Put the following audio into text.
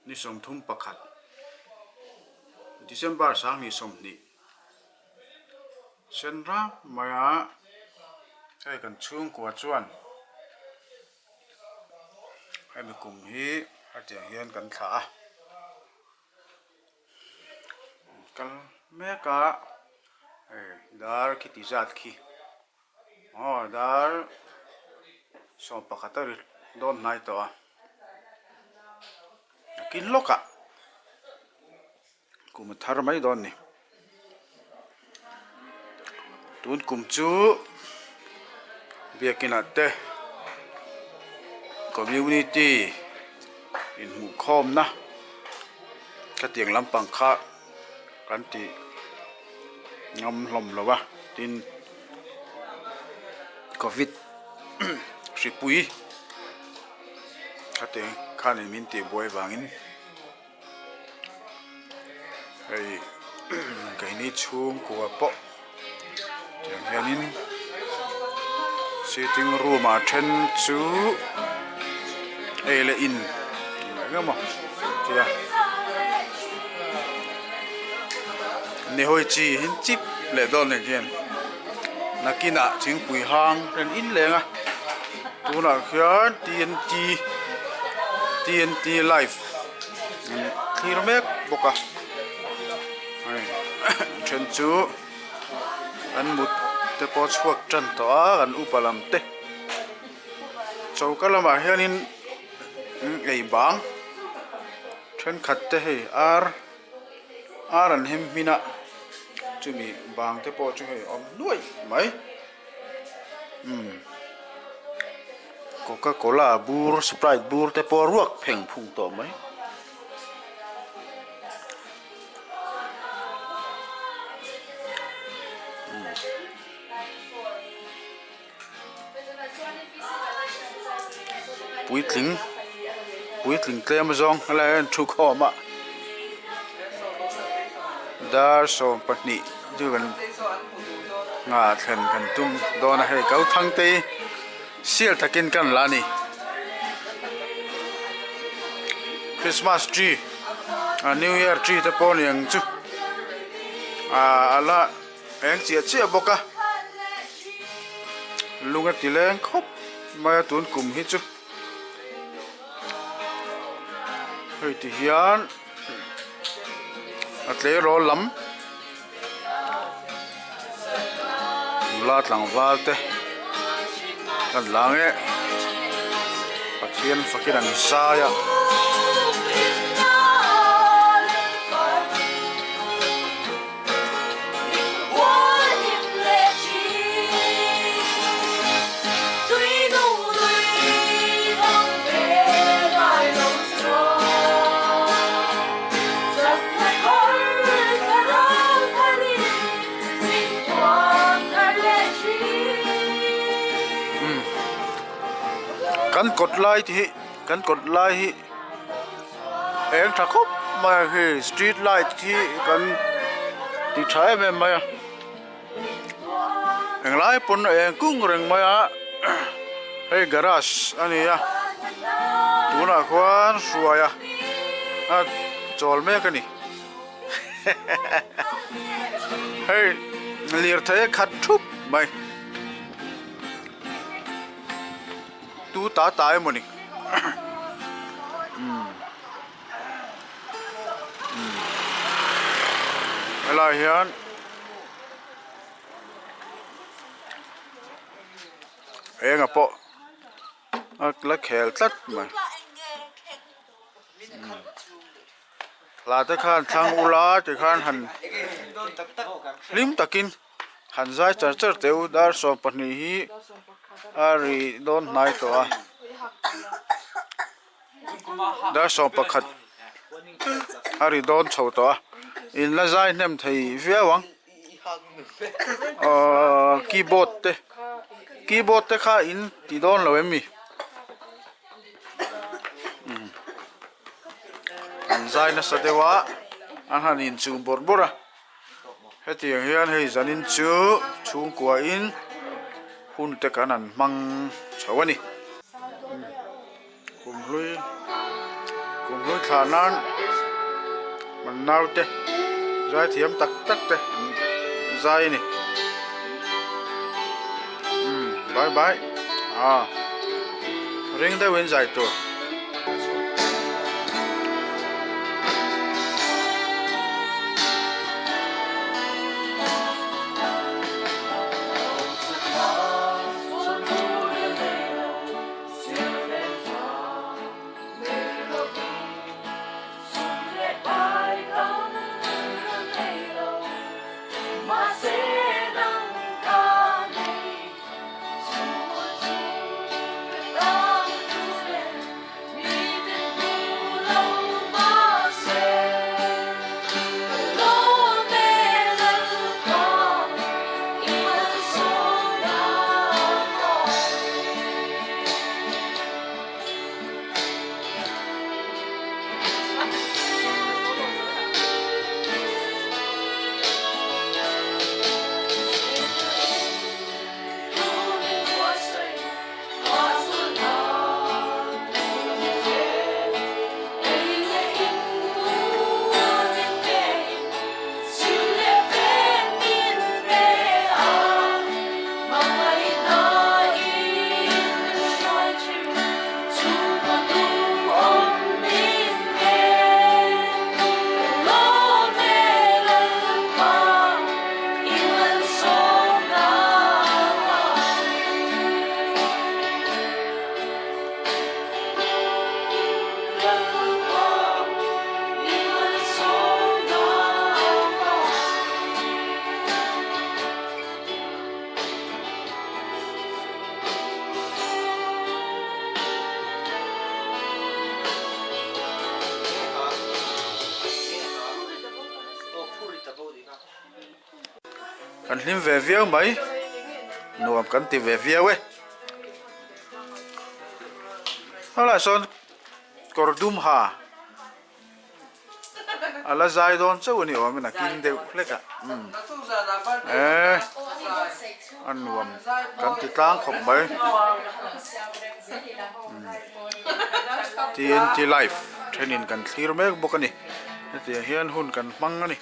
Ni 31 December 2020 sen ram mai a hei kan chhungkua chuan hemi kum hi hetiang hian kan thlah a kal mek a hei dar khiti zat khi. Aw dar 11 a ri dawn hnai tawh a nakin lawkah kum a thar mai dawn a ni tun kum chu biakinah te community inhmuhkhawmna khatiang lampang kha. Kan tih ngam hlawm lo a tin covid hripui khate khanin min tih buai vangin hei keini chhungkua pawh tiang hianin sitting room ah then chu ei leh in eng emaw tia nihawi chi hi chip leh dawn nen hian nakinah thingpui hang an in leng a tunah khian T N T T N T live an thlir mek bawk a hei then chu. An mut te pawh chhuak tan tawh a kan upa lam te choka lamah hianin ei bang thenkhat te hei ar ar an hem hmin a chumi bang te pawh chu hei a awm nuaih mai umm coca cola bur sprite bur te pawh ruak pheng phung tawh mai. Puitling puitling tlem zawng helai ah hian thu khawm a dar 12 chu kan nghah thlen kan tum dawn a hei kal thang te hi sial takin kan la a ni. Christmas tree ah new year tree te pawh a ni ang chu ah a la eng chiah chiah bawk a lung a ti leng khawp mai a tun kum hi chu hei ti hian a tleirawl lam nula tlangval te kan lang e Pathian fakin an zai a. Kan kawt lai te hi kan kawt lai hi eng tha khawp mai a hei street light hi kan ti tha em em mai a englai pawn a eng kung reng mai a hei garage a ni a tunah khuan hruai a a chawl mek a ni hei lirthei a khat thup mai tu ta ta emaw ni umm helai hian enga pawh a la khel tlat mai hla te khan thlang ula tikhan han hlim takin han zai char char teh u dar 12 hi a ri dawn hnai tawh a. Dar 11 a ri dawn chho tawh a in la zai hnem thei viau ang ahh keyboard te keyboard te kha in ti dawn lo em ni umm an zai nasa deuh a an han inchung bawrh bawrh a hetiang hian hei zanin chu chhungkua in hun te kan han hmang chho a ni. Kum hlui Kumhlui thlah nan an naute zaithiam tak tak te an zai a ni. Umm bye bye ah ring deuhin zai tur. Kan hlim ve viau mai nuam kan ti ve viau e helaiah sawn kawr dum ha a la zai dawn chauh a ni awm in a king deuh hlek a umm eh a nuam kan ti tlang khawp mai T N T life thenin kan thlir mek bawk a ni hetiang hian hun kan hmang a ni.